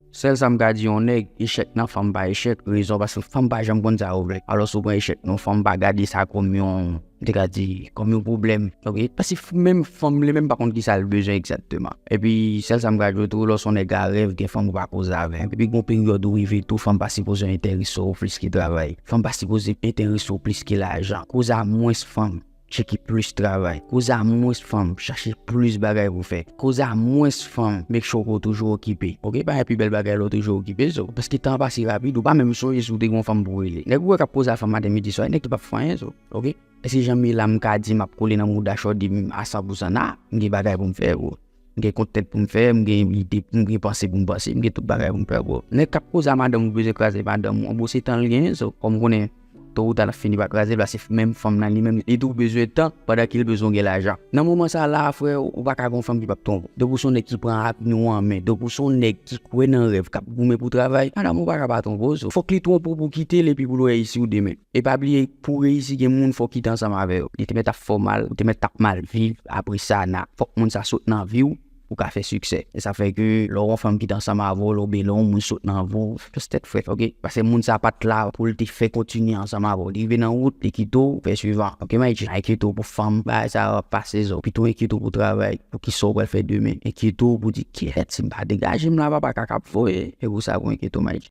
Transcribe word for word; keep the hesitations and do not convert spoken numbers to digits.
Sèl sa m ka di yon nèg, echèk nan fanm pa echèk, rezon paske fanm pa janm konn sa yo vle. Alò si w pran echèk nan fanm, pa gade sa kòm yon, m te ka di, kòm yon pwoblèm, oke? Paske menm fanm li menm pa konn kisa l bezwen egzakteman. Epi sèl sa m ka di w tou, lè w se yon nèg a rèv, gen fanm ou pa koze avè l. Epi gen yon peryòd ou rive tou, fanm pa sipoze enterese w plis ke travay. Fanm pa sipoze enterese w plis ke lajan. Koze a mwens fanm. Tcheke plis travay. Koze a mwens fanm, chache plis bagay pou fè. Koze a mwens fanm, make sure ke w toujou okipe. Oke, pa gen pi bèl bagay lè w toujou okipe, so. Paske tan an pase rapid, ou pa menm sonje si w te gen yon fanm pou w rele. Nèg ou wè k ap koze a fanm maten, midi, swa, nèg ki p ap fè anyen, so. Oke? Èske jan m ye la, m ka di m ap kole nan mouda Shordy a san pou san? Na, m gen bagay pou m fè, bro. M gen kontent pou m fè, m gen ide, m gen panse pou m panse, m gen tout bagay pou m fè, bro. Nèg k ap koze a madanm ou bezwen kraze madanm ou, bro, se tan l genyen, so. Kòm konnen, to ou ta l ap fini pa kraze l, paske menm fanm nan li menm, li tou bezwen tan, pandan ke l bezwen gen lajan. Nan moman sa la, frè, ou pa ka gen yon fanm ki p ap twonpe w. Depi w se yon nèg ki pran avni w an men, depi w se yon nèg ki kwè nan rèv, k ap goumen pou travay, madanm ou pa ka pa twonpe w, so. Fòk li twonpe w pou w kite l epi pou l reyisi w demen. E pa bliye, pou w reyisi, gen moun fò w kite ansanm avè yo. Li te mèt ap fè w mal, ou te mèt ap mal viv, apre sa, na, fòk moun sa sot nan vi w, pou w ka fè siksè. E sa fè ke lè w wè yon fanm kite ansanm avè w, lè w, oubyen lè yon moun sot nan vi w, just tèt frèt, oke? Paske moun sa pa t la pou l te fè kontinye ansanm avè w. Li rive nan wout, li kite w, fè swivan. Oke, Maïchi? Enkyete w pou fanm, bagay sa yo ap pase, so. Pito enkyete w pou travay, pou kisa w pral fè demen. Enkyete w pou di, "Kèt, si m pa degaje m la, papa, kaka ap voye." E pou sa pou enkyete w, Maïchi.